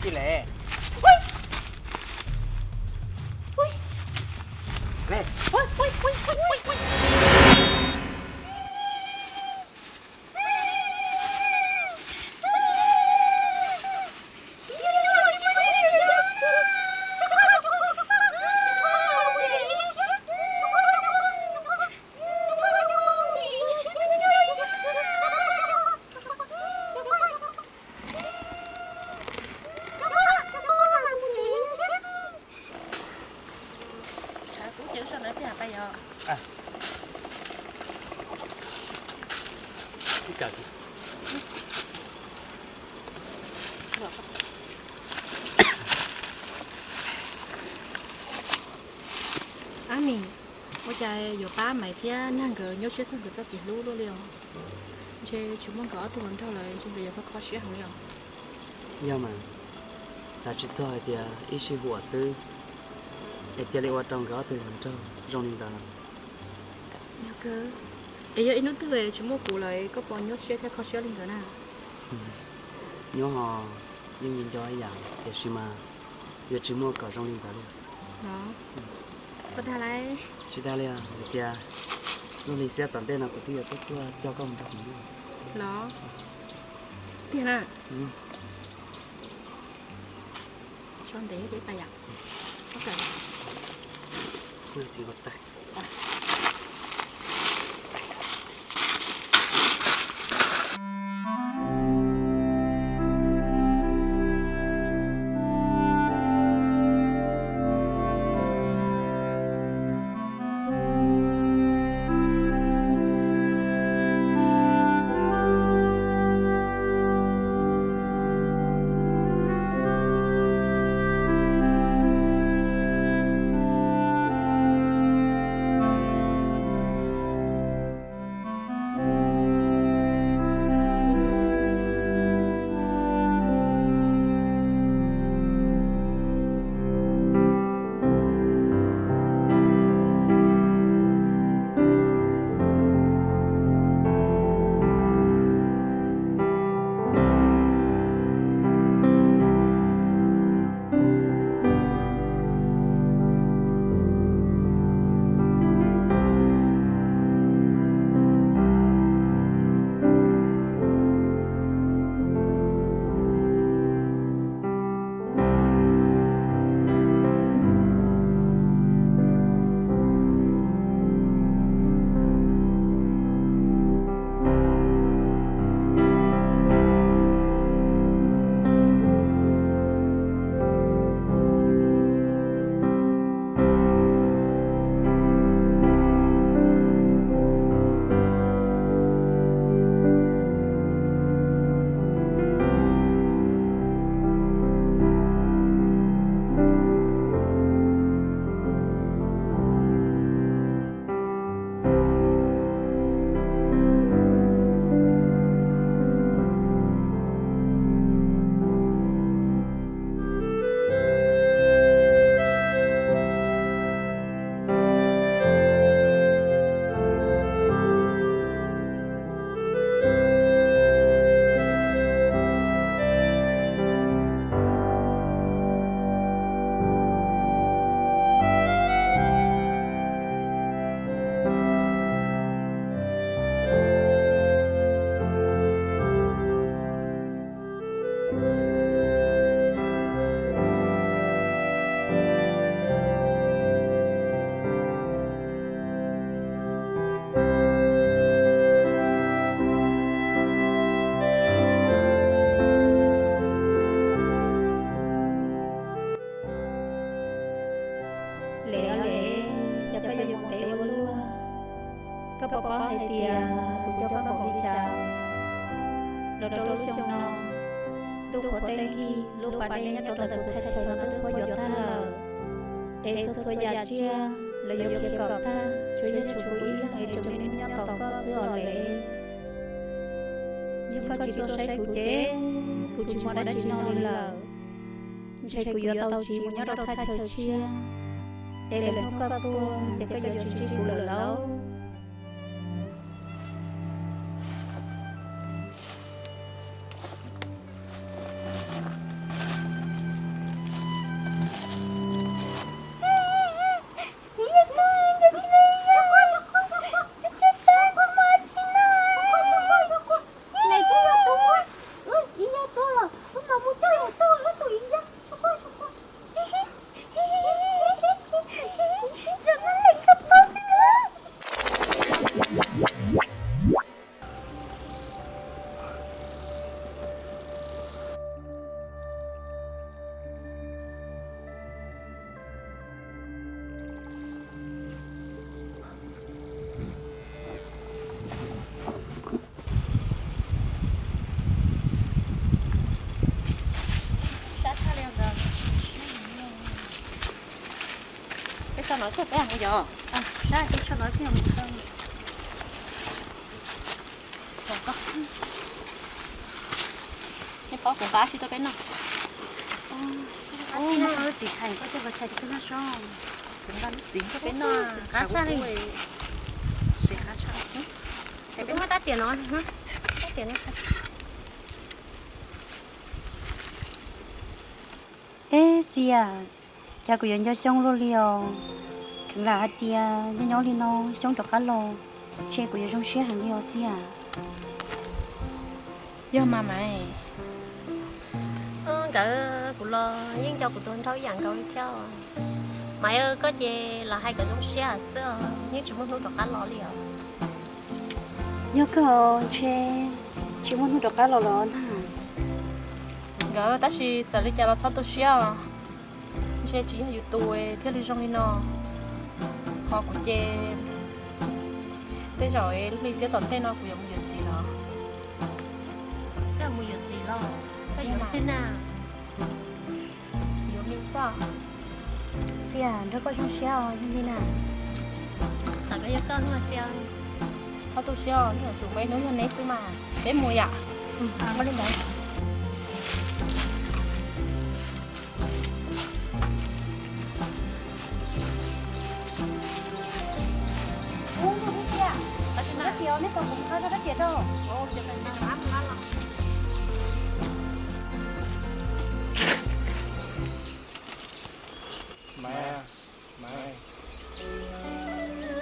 Tsis le. Ab mis, ua cas yuav pab Maiv thiab Nag nkawd nyuaj siab txog nkawd txoj kev hlub luaj li os? Ntshe tsis muaj nkawd ob tug hluas nraug lawm ntshe nkawd yuav kho kho siab heev li os. Yog mas, xav tsis txog hais tias ib sij huam xwb es cia li ua rau nkawd ob tug hluas nraug zoo li ntawd. Es yog ib hnub twg tsis muaj kuv lawm koj puas nyuaj siab thiab kho siab li ntawd na? Nyuaj ho, yeej nco ib yam, tiam sis mas yuav tsis muaj kom zoo li ntawd li. Los, koj dag lauj. Tsis dag li os, hais tias lub hli xiab tom ntej no kuv twb yuav tuaj tuaj coj koj mus nrog kuv nyob. Los, tiag na. Tso ntev thiab pais yom. Lev, Lev, cas koj yuav mus ntev ua luaj? Koj puas paub hais tias kuv coj koj npaum li cas? Los rau lub xyoo no, ntuj qhuav tej nkig, lub pas dej nyob rau ntawm kuv thaj chaw no twb qhuav yuav tag lawm. Es txhua txhua yam tsiaj los yuav khiav kom tag, tsuas yog tshuav kuv ib leeg es tseem nyob tos koj xwb os Lev. Yog koj tsis tuaj saib kuv ces kuv tsis muaj dab tsi noj li lawm. Ntshe kuv yuav tau tsiv mus nyob rau thaj chaw tshiab, es lwm hnub koj tuaj ces koj yuav tsis ntsib kuv lawm lauj. Los thiaj peb mus yom. Sab ces sab los thiaj mus tau. Nej paub kuv nqa tsis tau peb noj. Txiv thais koj coj los tshais rau peb noj soj. Kuv nqa lub txiv rau peb noj. Qab tshaj li. Txiv qab tshaj. Peb muab tab riam no, tab riam no. Eb, Xia, cas kuv yuav nco xyoob luaj li os. Kheev lam hais tias nyob nyob li no xyoob rov qab los, ntshe kuv yuav zoo siab heev li os Xia. Yog mas Maiv. Nkawd kuv los yeej nco kuv tus nraug ib yam nkaus li thiab. Maiv, koj ces lam hais kom zoo siab xwb os, yeej tsis muaj hnub rov qab los li os. Yog kawg ntshe tsis muaj hnub rov qab los los na. Nkawd, tab sis txawm li cas los txhob tu siab os. Ntshe tsis yog yus tus thiaj li zoo li no. Ho kuv ces tej zaum lub hli xiab tom ntej no kuv yuav mus yuav txiv los. Koj mus yuav txiv los? Koj yuav tej na? Yuav me xwb. Xia, nrog koj zoo siab os, yog li na. Tam koj yog koj hnub Xia. Txhob tu siab os, hnub hnub yog neb xwb mas. Peb mus yom. Ua li ntawd.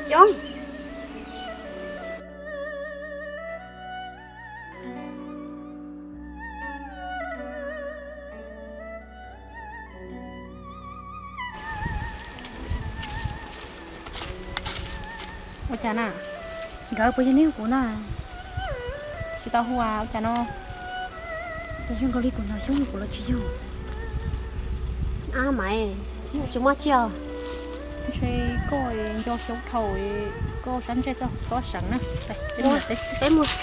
Coob. Ua cas na? Nkawd puas yog neb hu kuv na? Tsis tau hu, ua cas no? Cas zoo nkaus li kuv hnov xyoob hu kuv los tsis yog. Ab Maiv, tsis muaj tsi os. Ntshe koj nco xyoob dhau, koj sab ntsej txoj txhob seev na. Peb mus.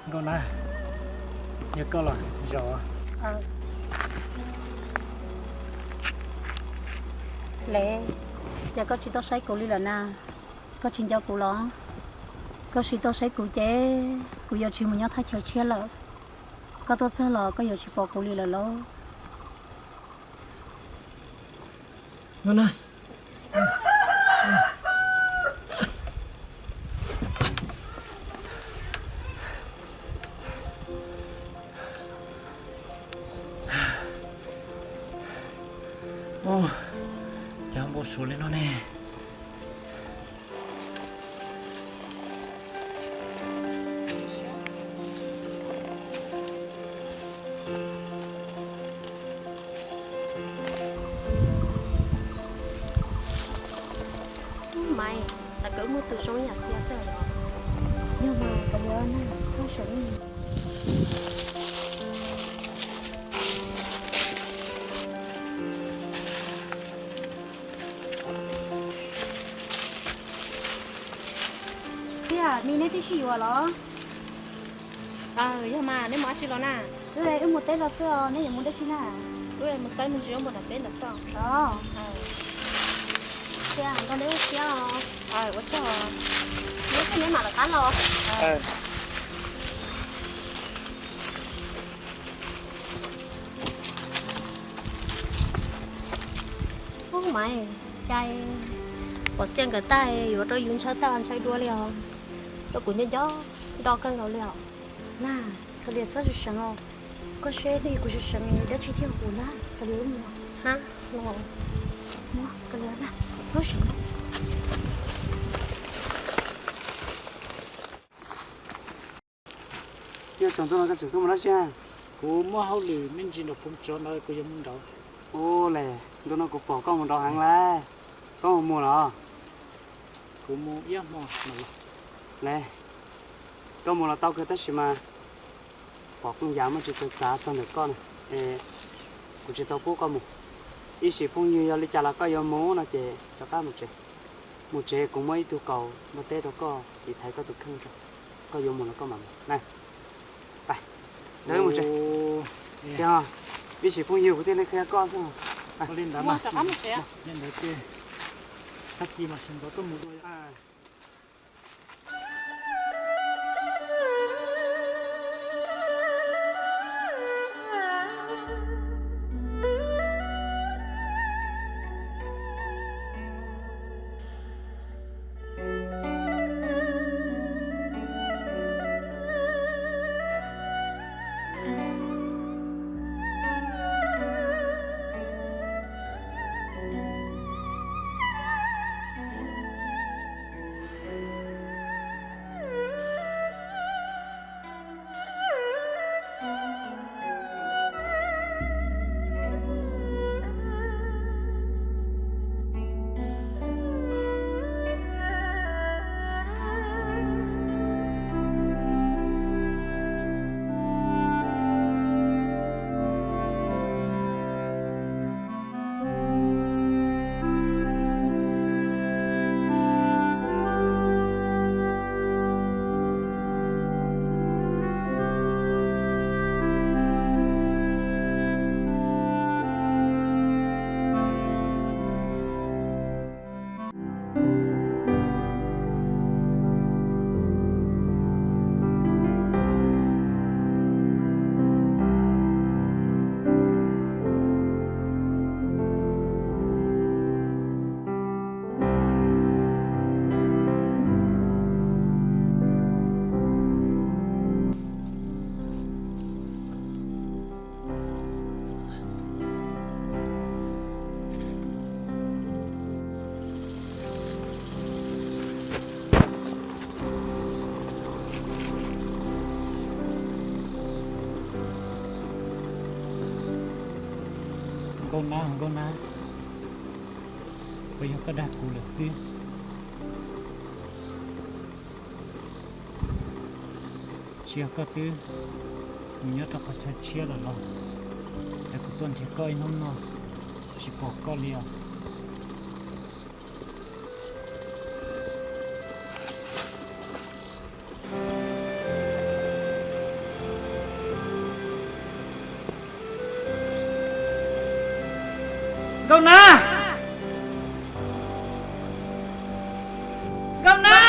Nkauj Nab, yog koj los zaum. Le, cas koj tsis tuaj saib kuv li lawm na? Koj tsis nco kuv los? Koj tsis tuaj saib kuv ces kuv yuav tsis mus nyob thaj chaw tshiab lawm. Koj tuaj txog los koj yuav tsis pom kuv li lawm lauj. Cas npau suav li no ne? Maiv, xav kom wb muaj tus zoo yam Xia xwb. Yog mas, koj yuav na, txhob seev. Xia, me neb twb sib yuav los? Yog mas, neb mus dab tsi los na? Wb mus teb los xwb os, neb yuav mus dab tsi na? Wb mus saib me ntsis ob npau nram teb ntawd xwb. Xia, nrog neb ua siab os. Ua tsaug. Neb thiaj neb mam lawv qab los. Ub, Maiv, cas pom Xia nkawd tag yuav rau yus ntshaw tag ntshaw dua li os. Rau kuv nco nco nro kawg nkaus li os. Na, kav liam txhob seev seev os. Koj seb twb yog kuv seev seev dab tsi thiaj hu kuv na. Kav liam wb mus. Ha, los, kav liam na, txhob seev. Yog tsaus ntuj no koj tseem tuaj mus dab tsi na? Kuv muaj hauj lwm me ntsis nraum phoov tsov ntawd, kuv yuav mus nraud. Ua li, ntu no kuv pom koj mus nraud heev lawm, koj mus mus los? Kuv mus ib hmo. Li, koj mus los tau kawg tab sis mas pom kooj yam muaj tsis txawv txav txog ntawm koj na, es kuv tsis tau pub koj mus. Ib sim phooj ywg yog li cas los koj yuav mus no ces rov qab mus tsev. Mus tsev kuv muab ib tug kaus npua teb rau koj tiv thaiv koj tus kheej tso, koj yuav mus los koj mam mus na. Pab, mus tsev. Ib sim phooj ywg kuv thiaj li qhia koj xwb. Li ntawd mas, li ntawd ces tag kis mam sawv ntxov tuaj mus dua. Nkauj Nab, Nkauj Nab, puas yog koj dag kuv lawm xwb? Tsis yog koj twb mus nyob rau qhov chaw tshiab lawm los? Es kuv tuaj nrhiav koj ib hnub no tsis pom koj li os. Nkauj Nab! Nkauj Nab!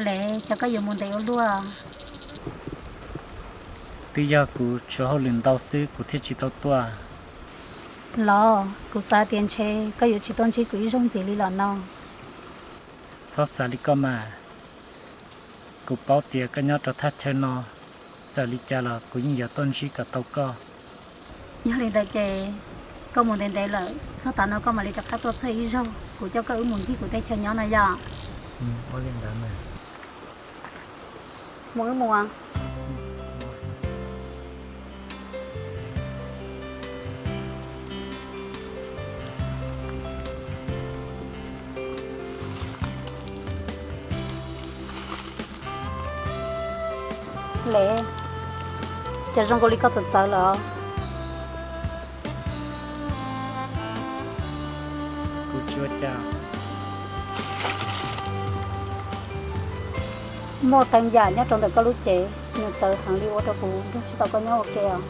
Lev, cas koj yuav mus ntev ua luaj? Twb yog kuv tshuav hauj lwm ntau xwb kuv thiaj tsis tau tuaj. Los, kuv xav tias ntshe koj yuav tsis tuaj ntsib kuv ib zaug ntxiv li los no. Txhob xav li koj mas. Kuv paub tias koj nyob rau thaj chaw no, txawm li cas los kuv yeej yuav tuaj ntsib kom tau koj. Yog li ntawd ces koj mus ntev ntev lawm, txog tav no koj mam li rov qab tuaj txog ib zaug, kuv coj koj wb mus ncig kuv teb chaws nyob no yom. Ua li ntawd mas. Mus wb mus. Lev, cas zoo nkaus li koj txawv txawv lawm? Kuv tsis ua cas. Muaj qee yam nyob rau ntawm koj lub cev, nws txawv heev li ua rau kuv nrog tsis tau koj nyob ua ke os.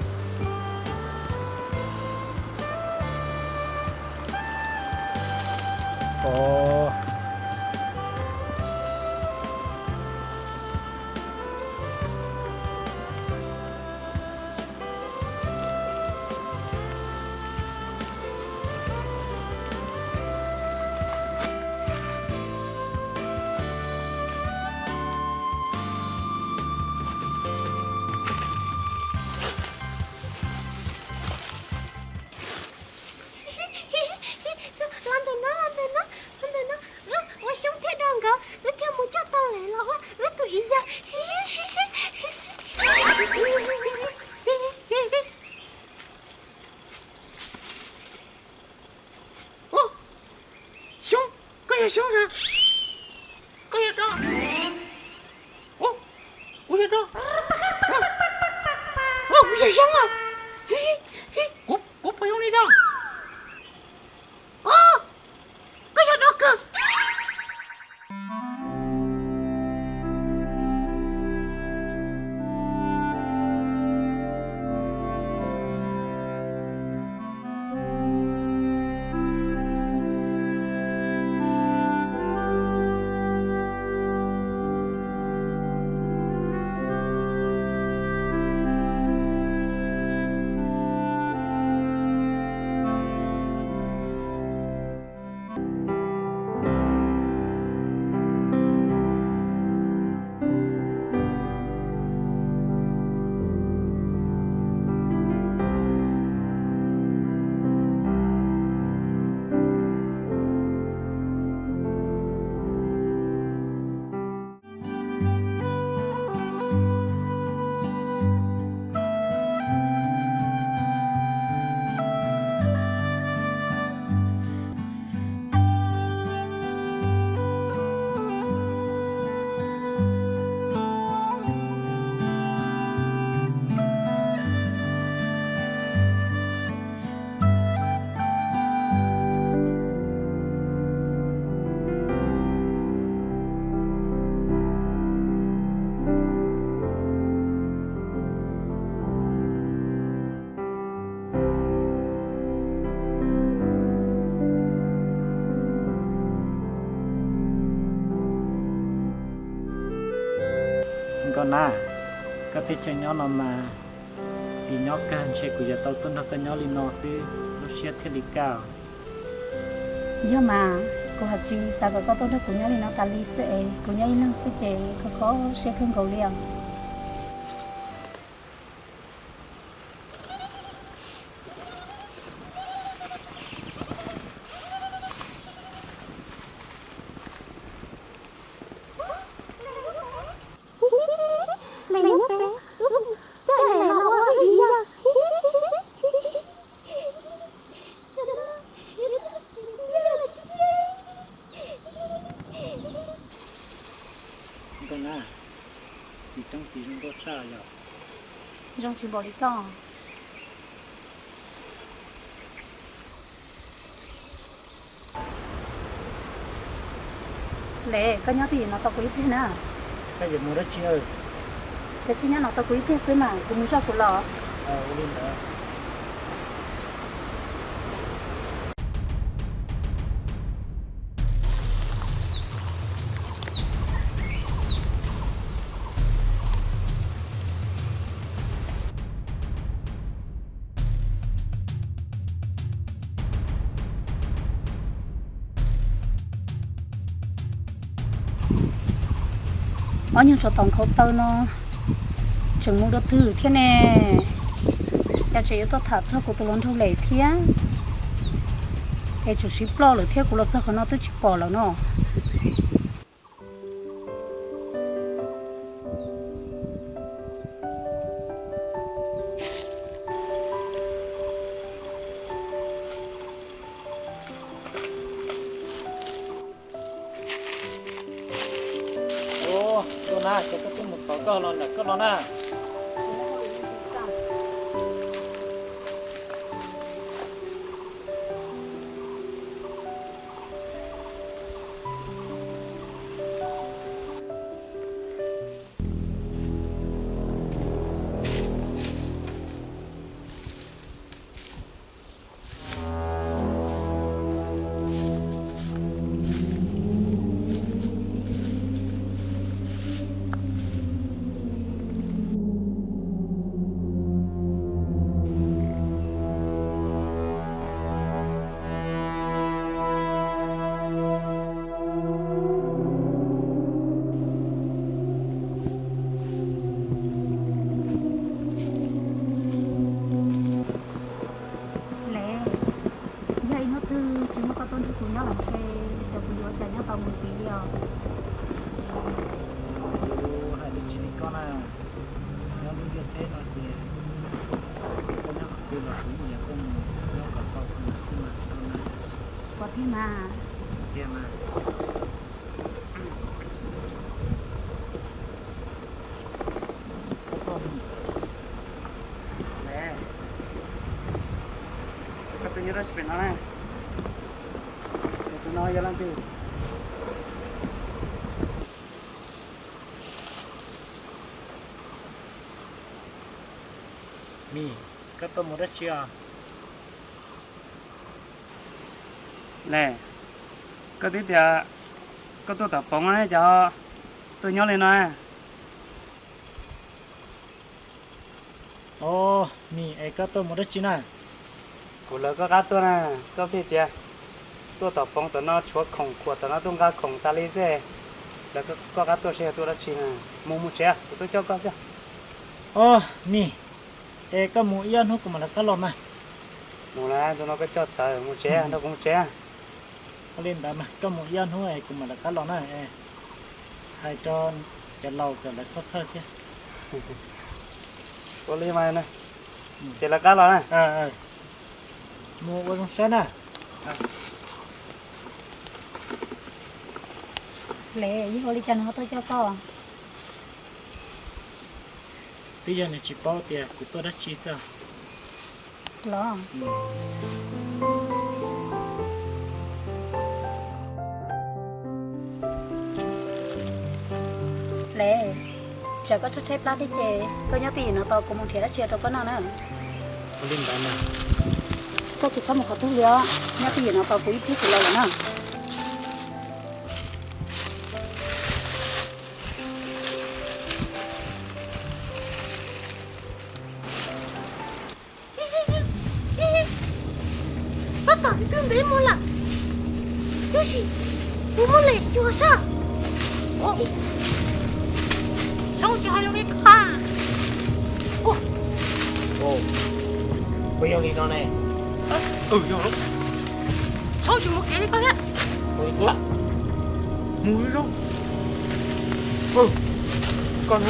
Los ntawm no, los ntawm no, los ntawm no, wb ua xyoob thiaj do nkawd, wb thiaj mus coj tau lawv los ua wb tus ib yam. Xyoob, koj yog Xyoob a? Koj yog dab? Kuv yog dab. Kuv yog Xyoob a. Kuv puas zoo li dab? Koj yog dab kawg. Nkauj Nab, koj teb chaws nyob no mas xis nyob kawg, ntshe kuv yuav tau tuaj nrog koj nyob li no xwb lub siab thiaj li kaj. Yog mas, kuv hais tsis xav kom koj tuaj nrog kuv nyob li no tas li xwb es kuv nyob ib leeg xwb ces kuv kho siab kawg nkaus li os. Nkauj Nab, txiv coob txiv zoo nkauj tshaj yom. Zoo tsis npaum li koj. Lev, koj nyob twj ywm no tos kuv ib pliag na. Koj yuav mus dab tsi? Koj tsis nyob no tos kuv ib pliag xwb mas kuv mus zoj kuv los. Ua li ntawd. Ob nyuag tsov tom nkhaus taw no tseem mus dua twg thiab ne? Cas tseem yuav tuaj tham txog kuv tus hluas nraug Lem thiab? Es tseem sib ploj lawm thiab, kuv los txog qhov no twb tsis pom lawm no. Ua, Tub na, ces koj twb mus tom koj los nram koj los na. Lem, yog ib hnub twg tsis muaj koj tuaj nrog kuv nyob lawm ntshe xyov kuv yuav cas nyob tau mus ntxiv li os. Kuv hais dab tsi li koj na, nyob lub ntiaj teb no ces koj nyob qhov twg los kuv yeej yuav tuaj mus nyob kom tau koj xwb mas koj na. Ua tiag mas. Tiag mas. Koj twb nyob dab tsi pem no na? Tus no yog leej twg? Mis, koj tuaj mus dab tsi os? Lem, koj twb tias koj tuaj tom Poov ne, cas ho tuaj nyob li no? Os, Mis, es koj tuaj mus dab tsi na? Kuv lawv koj qab tuaj na. Koj pheej tias tuaj tom Poov tom no tshuav khoom khuam tom no tuaj nqa khoom tas li xwb. Lawv koj qab tuaj seb yog tuaj dab tsi na. Mus mus tsev, kuv tuaj coj koj xwb. Os, Mis, es koj mus ib ob hnub kuv mam rov qab los mas. Mus lawm, ntu no koj coj txawv, mus tsev, nrog kuv mus tsev. Ua li ntawd mas koj mus ib ob hnub es kuv mam rov qab los na. Hais rau cov laus kom lawv txhob txhawj thiab. Ua li mas, ces lawv qab los na. Mus ua zoo saib na. Lem, yog ua li cas nws ho tuaj coj koj? Twb yog nws tsis paub tias kuv tuaj dab tsi xwb. Los, Lem, tsam koj tshaib tshaib plab thiab ces koj nyob twj ywm no tos kuv mus nrhiav dab tsi rau koj noj na. Ua li ntawd na. Koj tsis txhob mus qhov twg li os, nyob twj ywm no tos kuv ib pliag kuv los lawm na. Tab tom li twb ntev mus lawm, tab sis kuv muab lem xyuas saib. Txhob tsis hais lus li koj. Puas yog li no ne? Txhob tsis mus kev li koj thiab. Mus zoo. Koj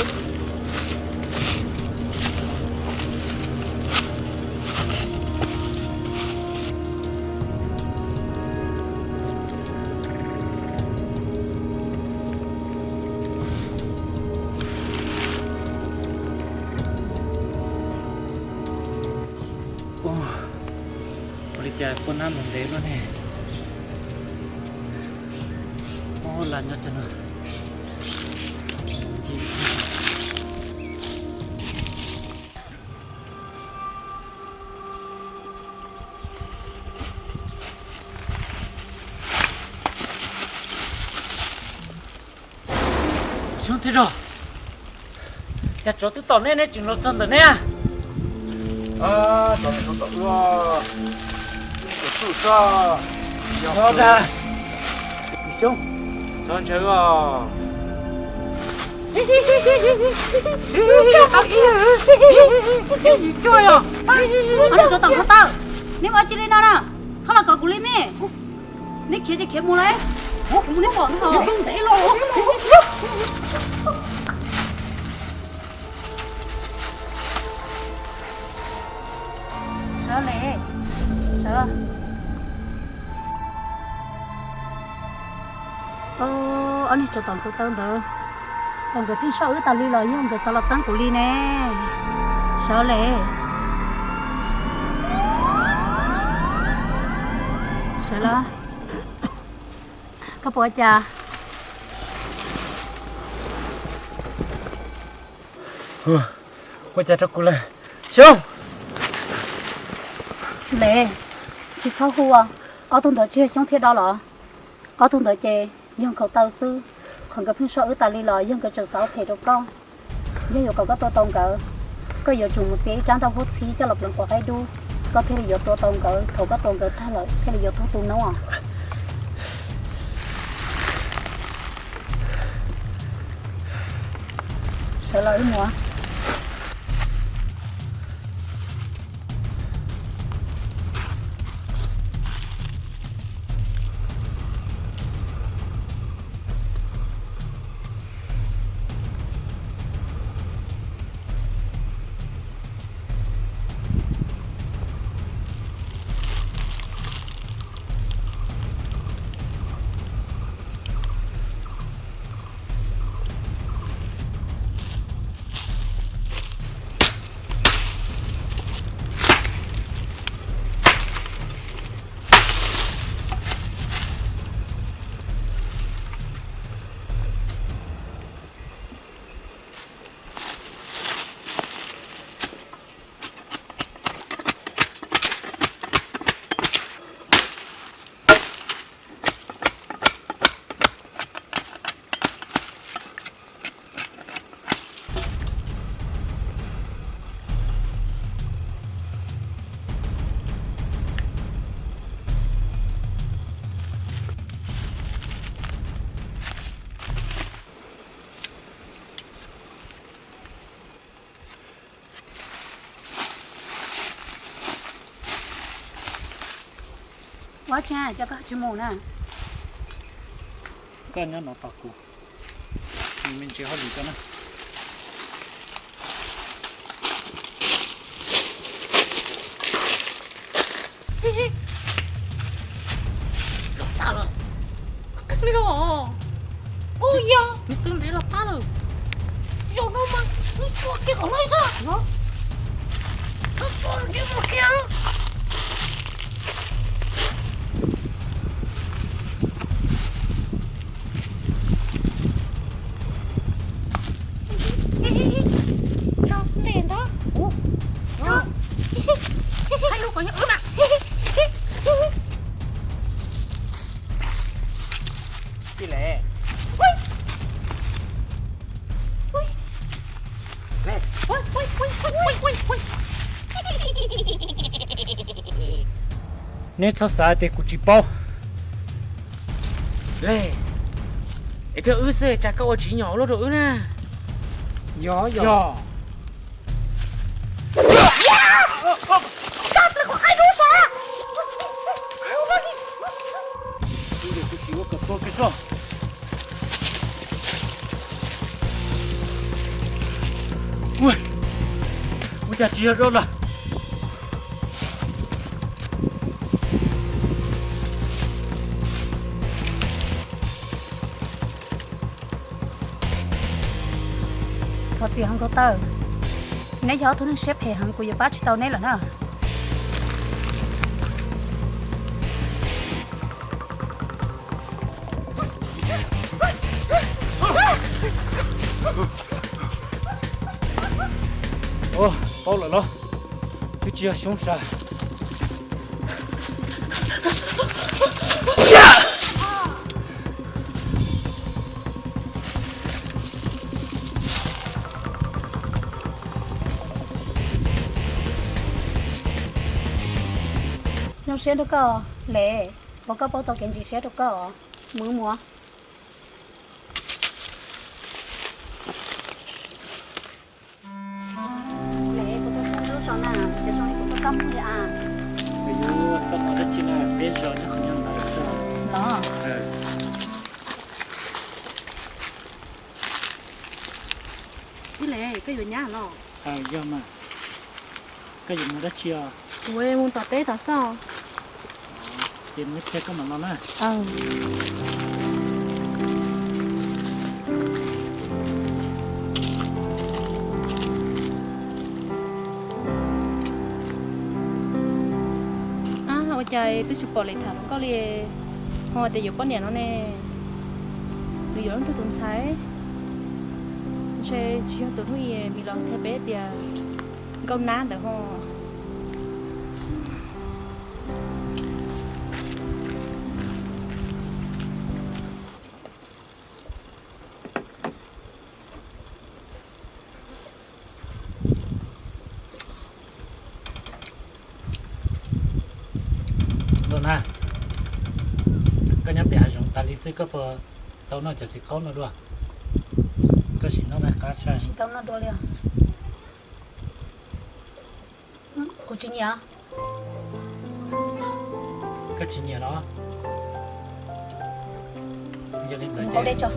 Ua li cas poj nab mus ntev luaj ne? Ua, lam nyob cov no. Xyoob thiab Zog, cas tsov twb tom neb, neb tseem los txog ntawm neb? Tsov tom ua, tus tub txog, yog dag. Xyoob, txhob ntshaw os. Ob niag tsov tom khaub taw, neb ua dab tsi li no na? Txhob los kov kuv li me. Neb khiav ces khiav mus lauj, kuv mus neb pom ntag. Sawv le, sawv. Ob niag tsov tom khaub taw ntawd, nkawd pheej soj wb tas li los yog nkawd xav los txeeb kuv li ne. Sawv le, sawv los. Koj puas ua cas? Ua cas rau kuv lawm Xyoob? Le, tsis txhob hu. Ob tug ntawd tsis yog Xyoob thiab Dob los? Ob tug ntawd ces yog khaub taw xwb. Qhov nkawd pheej soj wb tas li los yog nkawd tseem xav ua phem rau koj. Yog yuav kom koj tua tau nkawd, koj yuav tsum mus txiav ib rab ntaj huab txhib coj los pleev quav qaib dub, koj thiaj li yuav tua tau nkawd. Thaum koj tua nkawd tag lawm thiaj li yuav tuag tu noob os. Sawv los wb mus. Ua cas cov koj tsis mus na? Koj nyob no tos kuv, me ntsis hauj lwm koj na. Los tag lawm. Kawg li los. Ua yog nws twb ntev los tag lawm. Zaum no mas wb txua kiag kom laib xwb. Wb txua kiag mus kiag lawm. Tso ntes ntawd. Ua, hais lus kom yog wb mas. Tij Lem. Neb txhob xav tias kuv tsis paub. Le, es thiab wb xwb, tsam koj ua tsis nyom ua luaj rau wb na. Yog, yog. Kuv sim ua kom tuag kiag soj. Ua, ua cas tsis yog Dob lawm? Thov txim heev Nkauj Tawj, neb yog ob tug neeg siab phem heev, kuv yuav pab tsis tau neb lawm na. Ua, paub lawm los, twb tsis yog Xyoob sav. Zoo siab nrog koj, Lem, uas koj paub tau kev ntsis siab rau koj. Mus mus. Peb zos nyob qhov ntawd xwb. Los. Ib le koj yuav nyab los? Yog mas. Koj yuav mus dab tsi os? Kuv mus tom teb tom xwb. Ces mus ib pliag koj mam los na. Ab, ua cas twb tsis pom Lis tham hluas nkauj li, ho tias yuav poj niam no ne? Nws yuav leej twg tus ntxhais? Ntshe tsis yog tus hnub i Mis los qhia peb tias nkauj nab ntawd ho. Nkauj nab, koj nyob pem hav zoov tas li xwb koj puas tau noj cov txiv qaub no dua? Koj sim noj mas qab tshaj. Tsis tau noj dua li os. Kuv tsis nyiam. Koj tsis nyiam los? Yog li ntawd ces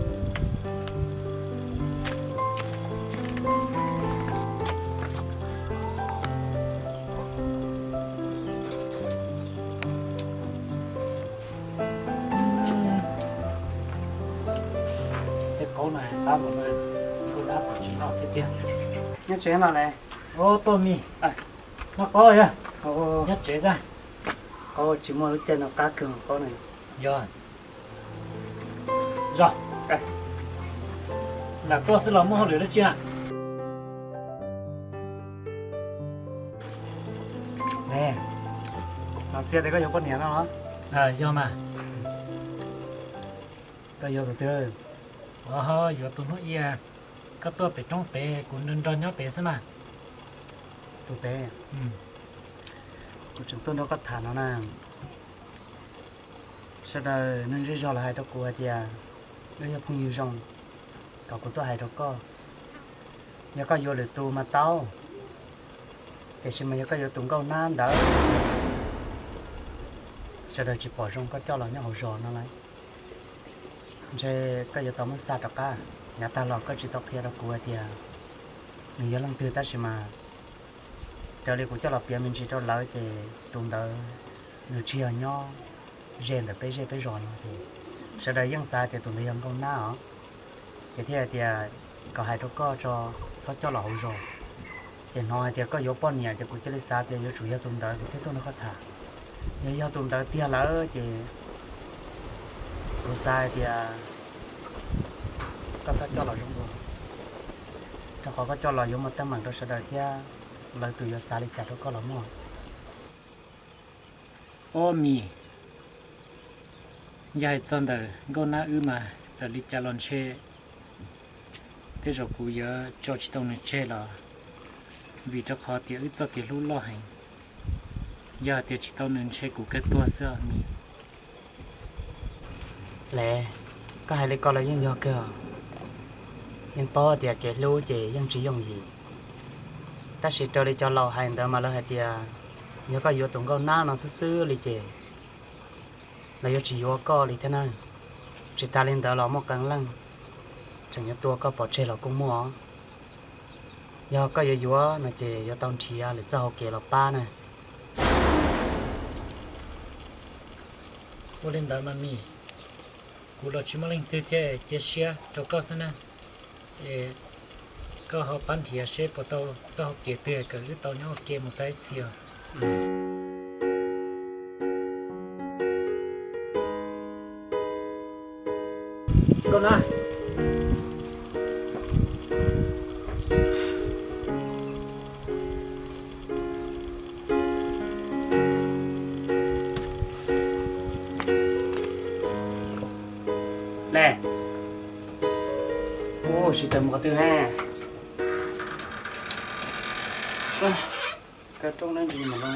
tej qaub no qab npaum no, nkauj nab txawm tsis noj thiab tiag. Nyob tsev no lawm. Ub, tuaj Mis, noj qaub yog? Nyob tsev xwb. Qaub tsis muaj lub caij no qab kawg qaub na. Yog. Zog, lam tuaj xwb los muaj hauj lwm dab tsi na? Ne, no xia tias koj yuav poj niam no los? Yog mas. Koj yuav tus twg? Yuav tus hnub i koj tuaj pem roob pem kuv nrog nrog nyob pem xwb mas. Tus pem? Kuv tseem tuaj nrog koj tham no na. Sawv daws neeg zej zog los hais rau kuv hais tias wb yog phooj ywg zoo, kom kuv tuaj hais rau koj. Yog koj yuav lwm tus mas tau, tiam sis mas yog koj yuav tus nkauj nab ntawd, sawv daws tsis pom zoo koj coj los nyob hauv zos no lawm. Ntshe koj yuav tau muab xa rov qab. Yav tag los koj tsis tau qhia rau kuv hais tias nws yog leej twg, tab sis mas raws li kuv coj los piav me ntsis rau lawv ces tus ntawd nws tsis yog nyob ze ntawm peb zej peb zos no ces sawv daws yeej xav tias tus ntawd yog nkauj nab os. Ces thiaj hais tias kom hais rau koj tso, txhob coj los hauv zos. Ces hnov hais tias koj yuav poj niam ces kuv cia li xav tias yuav tsum yog tus ntawd kuv thiaj tuaj nrog koj tham. Yog yog tus ntawd tiag lawm ces kuv xav hais tias koj txhob coj los zoo dua, rau qhov koj coj los yuav muaj teeb meem rau sawv daws thiab lawv tus yuav xav li cas rau koj los muaj. Ob mis, yog hais txog ntawm nkauj nab wb mas txawm li cas los ntshe tej zaum kuv yuav tso tsis tau nws tseg los vim rau qhov tias wb txoj kev hlub loj heev. Yog hais tias tsis tau nws ntshe kuv kawg tuag xwb os mis. Le, koj hais li ko los yeej yog kawg. Yeej paub tias kev hlub ces yeej tsis yooj yim, tab sis raws li cov laus hais ntawd mas lawv hais tias yog koj yuav tus nkauj nab no xwb xwb li ces lawv yuav tsis yuav koj li thiab na. Tsis tas li ntawd los muaj qee leej tseem yuav tua koj pov tseg los kuj muaj. Yog koj yuav yuav no ces yuav tau nrhiav lwm txoj hauv kev los pab na. Ua li ntawd mas mis, kuv los tsis muaj leej twg thiaj cia siab rau koj xwb na. Es koj ho pab nrhiav seb puas tau txoj hauv kev twg kom wb tau nyob ua ke mus tau ib txhis os. Le, ub, sib tawm mus qhov twg ne? Ka rooj ne ntsis mas no.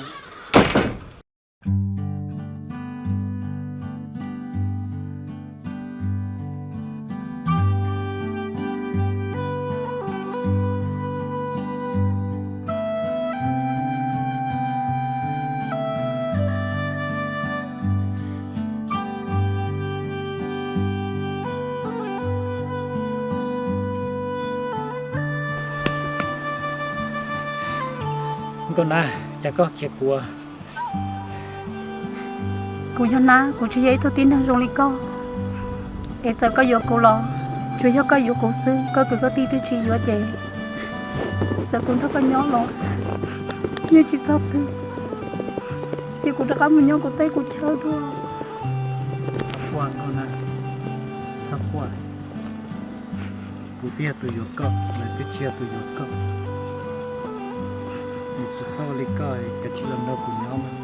Nkauj Nab, cas koj khiav kuv? Kuv yog Nab, kuv tsis yog ib tug tib neeg zoo li koj. Es txawm koj yuav kuv los tsuas yog koj yuav kuv xwb, koj kwv koj tij twb tsis yuav ces txawm kuv nrog koj nyob los yeej tsis txog twg, ces kuv rov qab mus nyob kuv teb kuv chaw dua. Txhob quaj Nkauj Nab, txhob quaj. Kuv twb yog tus yuav koj, lawv twb tsis yog tus yuav koj. Tsis txhob ua li koj, koj tsis los nrog kuv nyob mas.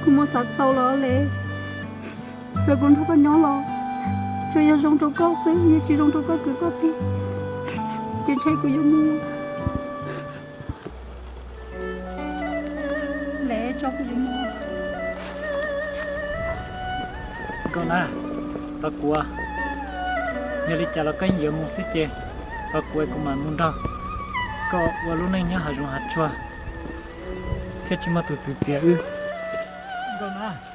Kuv muaj xav txaus los li. Txawm kuv nrog koj nyob los tsuas yog zoo rau koj xwb, yeej tsis zoo rau koj kwv koj tij, ces ntshe kuv yuav mus. Lawv tso kuv yuav mus. Nkauj Nab, tos kuv, yog li cas los koj yeej yuav mus xwb ces tos kuv es kuv mam mus nrog koj ua lub neej nyob hav zoov hav tsuag thiab tsis muaj tus txwv txiav wb. Nkauj Nab.